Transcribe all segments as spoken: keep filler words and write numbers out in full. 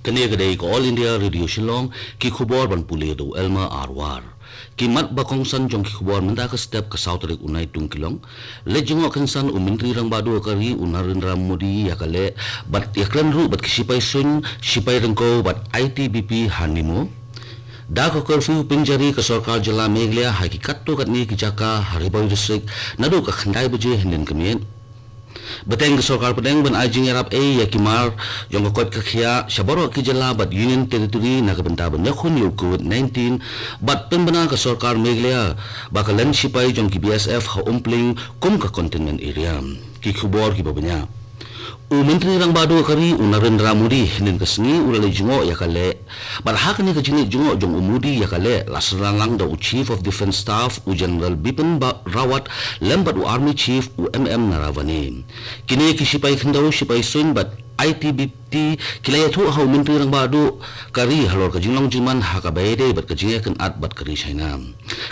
Kane ka dei ka All India Radio Shillong, ki khubor ban pule da u Elma Arwar. Ki mat ba kongsan jong ki khubor mynta ka step ka saw tarik u Naitung ki long. Leit jngoh kynsan u Myntri Rangbah Duh ka ri u Narendra Modi ïa ka leh bad ïakren ruh bad ki sipai suiñ, sipai ryngkew bad I T B P ha Nimo. Da ka curfew pynjari ka sorkar jylla Meghalaya ha ki katto katne ki jaka ha Ri Bhoi District naduh ka khyndai baje hynnin ka miet. Bteng ka sorkar pdeng ban ai jingïarap ei ïa ki mar jong ka koit ka khiah sha baroh ki jylla bad Union Territory na ka bynta ban ïakhun ïa u Covid nineteen, bad pynbna ka sorkar Meghalaya ba ka len sipai jong ki B S F ha Umpling kum ka containment area. Ki khubor kiba bniah. U Myntri Rangbah Duh ka ri u Narendra Modi hynnin ka sngi u la leit jngoh ïa ka leh. Bad ha kane ka jingleit jngoh jong u Modi ïa ka leh la synran lang da u Chief of Defence Staff u General Bipin Ba-, Rawat lem bad u Army Chief u M M Naravane. Kine ki sipai khyndew, sipai suiñ bad I T B P ki la ïathuh ha u Myntri Rangbah Duh ka ri halor ka jinglong jingman ha kaba ïadei bad ka jingïakynad bad ka ri China.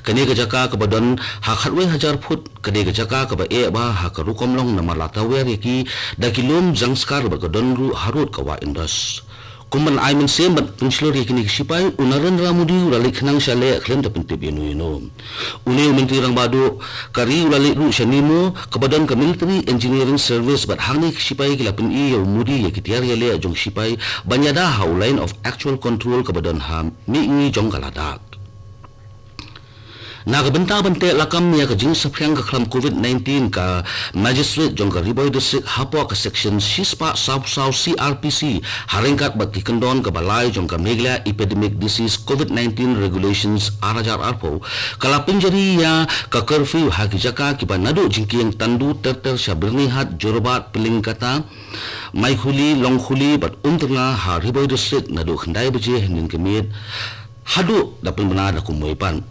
Kane ka jaka kaba don ha khatwei hajar phut ka dei ka jaka kaba eh bha ha ka rukom long namar la tawiar ïa ki da ki lum jangskar bad ka don ruh harud ka wah Indus. Kum ban ai mynsiem bad pynshlur ïa kine ki sipai, u Narendra Modi u la leit khnang sha leh khlem da pyntip ïano ïano. Une u Myntri Rangbah Duh ka ri u la leit ruh sha Nimo kaba don ka Military Engineering Service bad hangne ki sipai ki la pyni ïa u Modi ïa ki tiar ïaleh jong ki sipai ban ïada ha u Line of Actual Control kaba don ha mihngi jong ka Ladakh. Na ka bynta ban teh lakam ïa ka jingsaphriang ka khlam Covid nineteen, ka Magistrate jong ka Ri Bhoi District hapoh ka Section shispah sawphew saw C R P C ha ryngkat bad ki kyndon kaba lai jong ka Meghalaya Epidemic Disease Covid nineteen Regulations ar hajar arphew ka la pynjari ïa ka curfew ha ki jaka kiba naduh Jingkieng Tandu ter ter sha Byrnihat, Jorabat, Pylliangkata, Maikhuli, Longkhuli bad Umtyngnga ha Ri Bhoi District naduh khyndai baje hynnin ka miet haduh da pynbna da kumwei pat.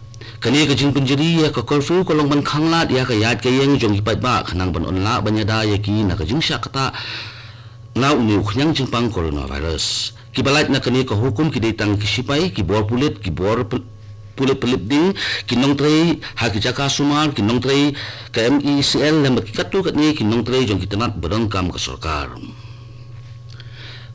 Kane ka jingpynjari ïa ka curfew ka long ban khanglad ïa ka ïaid ka ïeng jong ki paidbah khnang ban ym lah ban ïada ïa ki na ka jingshah ktah na une u khñiang jingpang coronavirus. Kiba lait na kane ka hukum ki dei tang ki sipai, ki bor pulit, ki bor pul-, pulit pynlip ding, ki nongtrei ha ki jaka sumar, ki nongtrei ka M E C L lem bad ki katto katne ki nongtrei jong ki tnat ba donkam ka sorkar.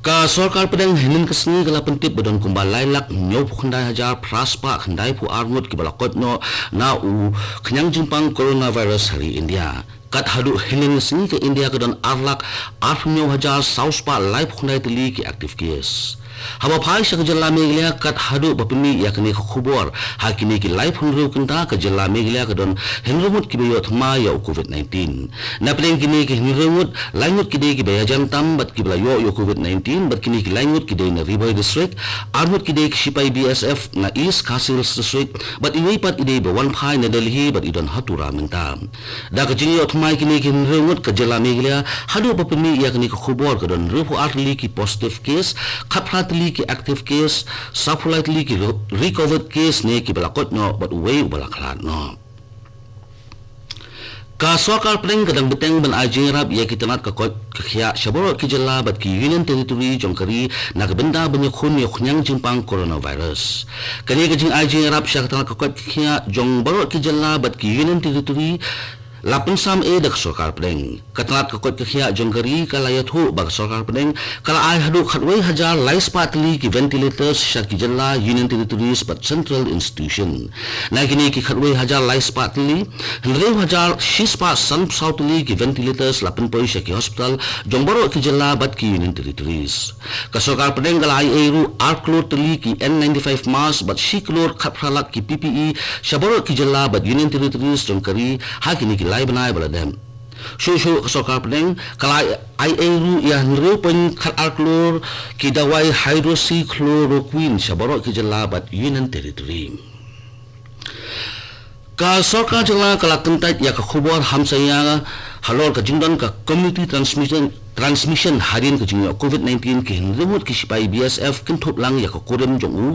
Ka sorkar pdeng hynnin ka sngi ka la pyntip ba don kumba lai lak hynñiewphew khyndai hajar phra spah khyndaiphew ar ngut kiba la koit noh na u khñiang jingpang coronavirus ha ri India. Kat haduh hynnin ka sngi ka India ka don ar lak arphew hynñiew hajar saw spah laiphew khyndai tylli ki active case. Haba phai sha ka jylla Meghalaya kat haduh ba pynmih ïa kane ka khubor ha kine ki laiphew hynriew kynta ka jylla Meghalaya ka don hynriew ngut kiba ïoh thma ïa u Covid nineteen. Na pdeng kine ki hynriew ngut, lai ngut ki dei kiba ïajan tam bad kiba la ïoh ïa u Covid nineteen, bad kine ki lai ngut ki dei na Ri Bhoi District, ar ngut ki dei ki sipai B S F na East Khasi Hills District, bad iwei pat i dei ba wan phai na Delhi bad i don ha Tura mynta. Da ka jingïoh thma ïa kine ki hynriew ngut ka jylla Meghalaya haduh ba pynmih ïa kane ka khubor ka don hynriewphew ar tylli ki positive case, khatphra tylli ki active case, sawphew lai tylli ki re-, recovered case ne kiba la koit noh bad uwei uba la khlad noh. Ka sorkar pdeng ka dang bteng ban ai jingïarap ïa ki tnat ka koit ka khiah sha baroh ki jylla bad ki Union Territory jong ka ri na ka bynta ban ïakhun ïa u khñiang jingpang coronavirus. Kane ka jingai jingïarap sha ka tnat ka koit ka khiah jong baroh ki jylla bad ki Union Territory la pynsam eh da ka sorkar pdeng. Ka tnat ka koit ka khiah jong ka ri ka la ïathuh ba ka sorkar pdeng ka la ai haduh khatwei hajar lai spah tylli ki ventilators sha ki jylla, Union Territories bad Central Institution. Na kine ki khatwei hajar lai spah tylli, hynriew hajar shispah sanphew saw tylli ki ventilators la pynpoi sha ki hospital jong baroh ki jylla bad ki Union Territories. Ka sorkar pdeng ka la ai ei ruh ar klur tylli ki N ninety-five mask bad shi klur khatphra lak ki P P E sha baroh ki jylla bad Union Territories jong ka ri ha kine ki lai bnai ba la dep. Shuh shuh ka sorkar pdeng ka la ai ei ruh ïa hynriew point khat ar klur ki dawai hydroxychloroquine sha baroh ki jylla bad Union Territory. Ka sorkar jylla ka la kyntait ïa ka khubor hamsaïa halor ka jingdon ka community transmission, transmission hadien ka jingïoh Covid nineteen, ki hynriew ngut ki sipai B S F kynthup lang ïa ka kurim jong u,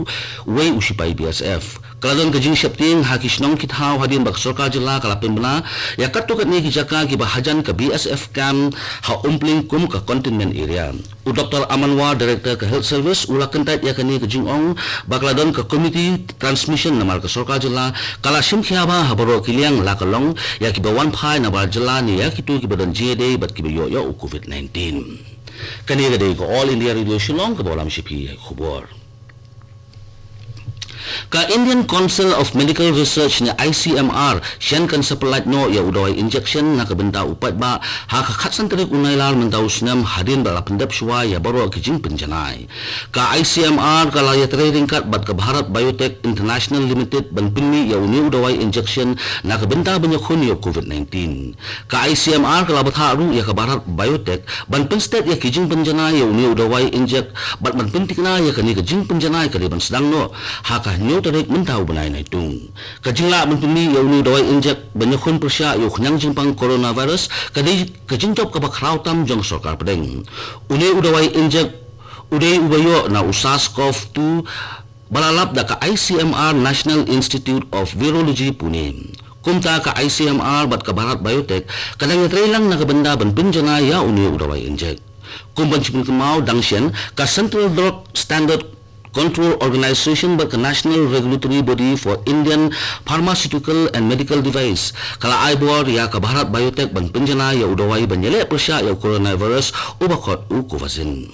uwei u sipai B S F. Ka la don ka jingsheptieng ha ki shnong ki thaw hadien ba ka sorkar jylla ka la pynbna ïa katto katne ki jaka kiba hajan ka B S F camp ha Umpling kum ka containment area. U Doktor Aman War, Director ka Health Service, u la kyntait ïa kane ka jingong ba ka la don ka community transmission namar ka sorkar jylla ka la shim khia bha ha baroh ki liang, la ka long ïa kiba wan phai nabar jylla ne ïa kito kiba don jingïadei bad kiba ïoh ïa u Covid nineteen. Kane ka dei ka All India Radio Shillong, kaba lam sha phi ïa ki khubor. Ka Indian Council of Medical Research ne I C M R shen kan sa pyllait noh ïa u dawai injection na ka bynta u paidbah ha ka khatsan tarik u Nailar mynta u snem, hadien ba la pyndep shuwa ïa baroh ki jingpynjanai. Ka I C M R ka la ïatrei ryngkat bad ka Bharat Biotech International Limited ban pynmih ïa une u dawai injection na ka bynta ban ïakhun ïa u COVID nineteen. Ka I C M R ka la bthah ruh ïa ka Bharat Biotech ban pynstet ïa ki jingpynjanai ïa une u dawai injek bad ban pynthikna ïa kane ka jingpynjanai ka dei ban sdang noh ha ka hynñiew tarik mynta u bnai Naitung. Ka jinglah ban pynmih ïa une u dawai injek ban ïakhun pyrshah ïa u khñiang jingpang coronavirus ka dei ka jingjop kaba khraw tam jong ka sorkar pdeng. Une u dawai injek u dei uba ïoh na u SARS-CoV two ba la lap da ka I C M R National Institute of Virology Pune. Kumta ka I C M R bad ka Bharat Biotech ka dang ïatrei lang na ka bynta ban pynjanai ïa une u dawai injek. Kum ban shu pynkynmaw dang shen, ka Central Drug Standard Control Organization bad ka National Regulatory Body for Indian Pharmaceutical and Medical Device ka la ai bor ïa ka Bharat Biotech ban pynjanai ïa u dawai ban ïaleh pyrshah ïa u coronavirus uba khot u Covaxin.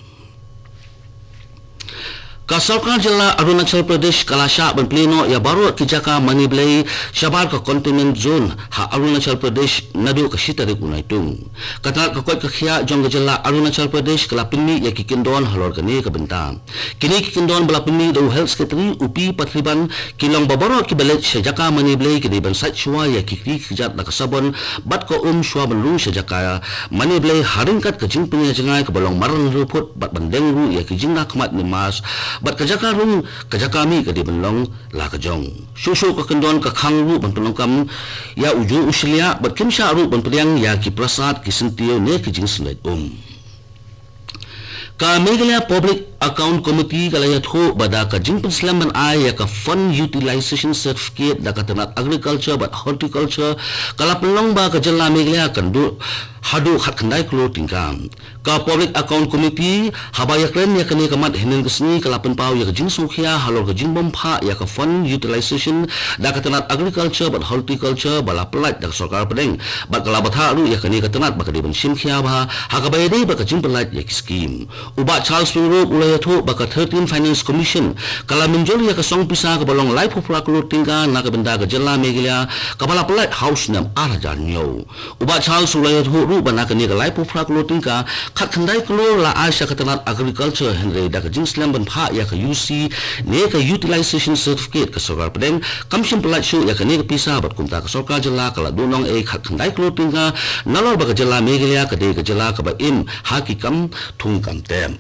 Ka sorkar jylla Arunachal Pradesh ka la shah ban plie noh ïa baroh ki jaka mane blei shabar ka containment zone ha Arunachal Pradesh naduh ka shi tarik u Naitung. Ka tnat ka koit ka khiah jong ka jylla Arunachal Pradesh ka la pynmih ïa ki kyndon halor kane ka bynta. Kine ki kyndon ba la pynmih da u Health Secretary u P Partheeban ki long ba baroh kiba leit sha jaka mane blei ki dei ban sait shuwa ïa ki kti ki kjat da ka sabon bad ka um shuwa ban rung sha jaka mane blei, ha ryngkat ka jingpynïajngai kaba long marnarphut bad ban deng ruh ïa ki jingïakhmat ne mask, bad ka jaka rung ka jaka mih ka dei ban long la ka jong. Shuh shuh ka kyndon ka khang ruh ban pyndonkam ïa u juh u shliah bad kim shah ruh ban pdiang ïa ki prasad, ki syntiew ne ki jingsngewleit um. Ka Meghalaya Public Account Committee ka la ïathuh ba da ka jingpynslem ban ai ïa ka Fund Utilization Certificate da ka tnat Agriculture bad Horticulture ka la pynlong ba ka jylla Meghalaya kan duh haduh khatkhyndai klur tyngka. Ka Public Account Committee haba ïakren ïa kane ka mat hynnin ka sngi ka la pynpaw ïa ka jingsngewkhia halor ka jingbymphah ïa ka Fund Utilization da ka tnat Agriculture bad Horticulture ba la pyllait da ka sorkar pdeng, bad ka la bthah ruh ïa kane ka tnat ba ka dei ban shim khia bha ha kaba ïadei bad ka jingpyllait ïa ki skim. U Bah Charles Pyngrope u la ïathuh ba ka thirteen Finance Commission ka la mynjur ïa ka song pisa kaba long laiphew phra klur tyngka na ka bynta ka jylla Meghalaya kaba la pyllait ha u snem ar hajar hynñiew. U Bah Charles u la ïathuh ruh ba na kane ka laiphew phra klur tyngka, khatkhyndai klur la ai sha ka tnat Agriculture, hynrei da ka jingslem ban phah ïa ka U C ne ka Utilization Certificate, ka sorkar pdeng kam shym pyllait shuh ïa kane ka pisa bad kumta ka sorkar jylla ka la duh nongei khatkhyndai klur tyngka, nalor ba ka jylla Meghalaya ka dei ka jylla kaba im ha ki kam thung kam tem.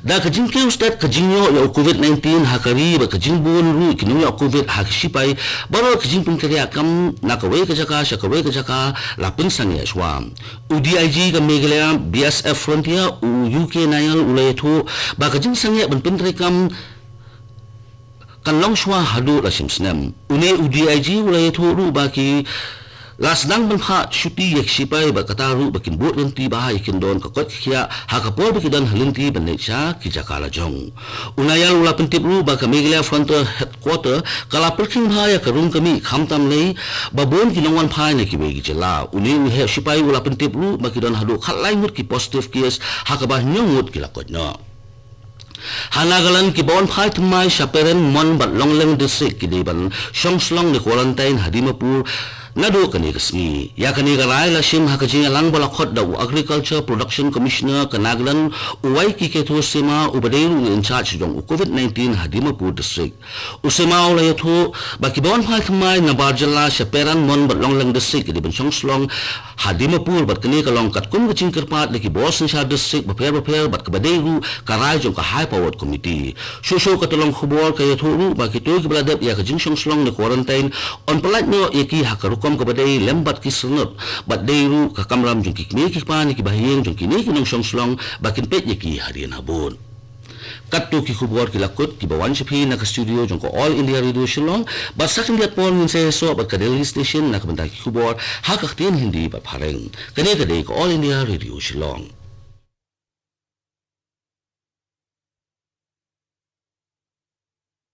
Da ka jingkiew stet ka jingïoh ïa u COVID nineteen ha ka ri bad ka jingbun ruh ki nongïoh COVID ha ki shipai, baroh ki jingpynkynriah kam na kawei ka jaka sha kawei ka jaka la pynsangeh shuwa. U D I G ka Meghalaya B S F Frontier, u U K Nayal u la ïathuh ba ka jingsangeh ban pyntreikam kan long shuwa haduh la shim snem. Une u D I G u la ïathuh ruh ba ki la sdang ban phah shuti ïa ki shipai bad kata ruh ba kin bud lynti bha ïa ki kyndon ka koit ka khiah ha ka por ba ki don ha lynti ban leit sha ki jaka la jong. U Nayal u la pyntip ruh ba ka Meghalaya Frontier Headquarter ka la pyrkhing bha ïa ka rung ka mih khamtam lei ba bun ki nongwan phai na kiwei ki jylla. Une u heh shipai u la pyntip ruh ba ki don haduh khatlai ngut ki positive case ha kaba hynñiew ngut ki la koit noh. Ha Nagaland, kiba wan phai thymmai sha Peren, Mon bad Longleng District ki dei ban shong shlong ne quarantine ha Dimapur naduh kane ka sngi. Ïa kane ka rai la shim ha ka jingïalang ba la khot da u Agriculture Production Commissioner ka Nagaland, u Y K Ketho Sema, uba dei ruh u in charge jong u COVID nineteen ha Dimapur District. U Sema u la ïathuh ba kiba wan phai thymmai nabar jylla sha Peren, Mon bad Longleng District ki dei ban shong shlong ha Dimapur bad kane ka long katkum ka jingkyrpad da ki bor synshar district bapher bapher bad kaba dei ruh ka rai jong ka High Powered Committee. Shuh shuh ka tyllong khubor ka ïathuh ruh ba kito kiba la dep ïa ka jingshong shlong ne quarantine yn pyllait noh ïa ki ha ka rukom kaba dei lem bad ki syrnod bad dei ruh ka kamram jong ki kmie ki kpa ne ki bahaïing jong kine ki nongshong shlong ba kin peit ïa ki hadien habud. Katto ki khubor ki la kut kiba wan sha phi na ka studio jong ka All India Radio Shillong, bad sa khyndiat por ngin sa ïasoh bad ka Delhi Station na ka bynta ki khubor ha ka ktien Hindi bad Phareng. Kane ka dei ka All India Radio Shillong.